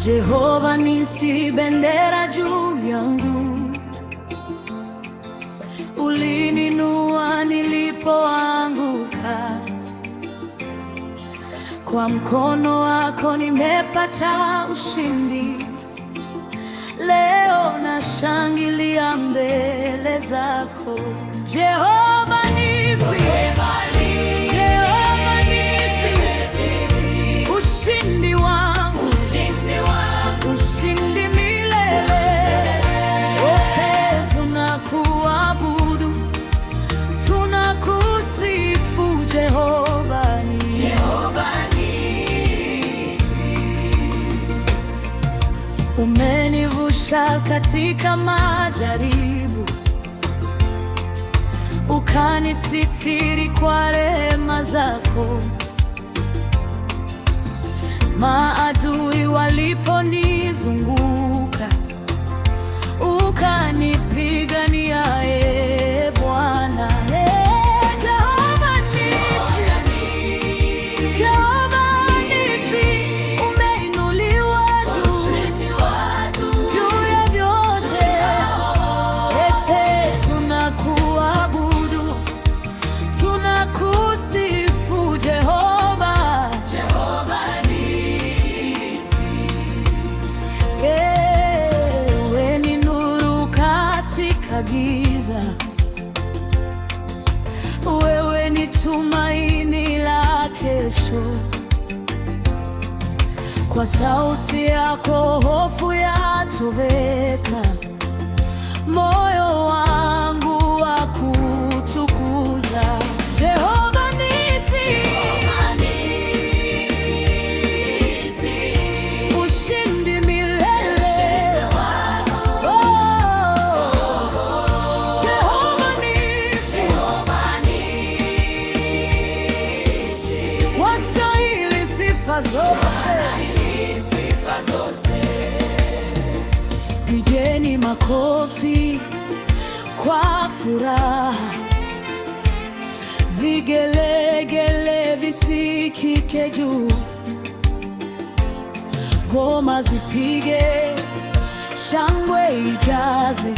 Jehova nisi, bendera juu yangu, ulininua nilipoanguka, kwa mkono wako nimepata ushindi. Leo nashangilia mbele zako, Jehova nisi, Jehova nisi, ushindi wangu, ushindi milele. Wote tunakuabudu, tunakusifu Jehova ni Umenivusha katika majaribu, ukanisitiri kwa rehema zako. Maadui waliponizunguka, ukanipigania, ee Bwana. Ee Jehova nisi, Jehova nisi, umeinuliwa juu, juu ya vyote. Ete tunakuabudu, tunakusifu Jehova. Wewe ni nuru katika giza, wewe ni tumaini la kesho. Kwa sauti yako hofu yatoweka, moyo wangu wa kutukuza. Jehova nisi, ushindi milele. Oh, Jehova nisi, wastahili sifa zote. Pigeni makofi kwa furaha, vigelegele visikike juu, ngoma zipige, shangwe ijaze.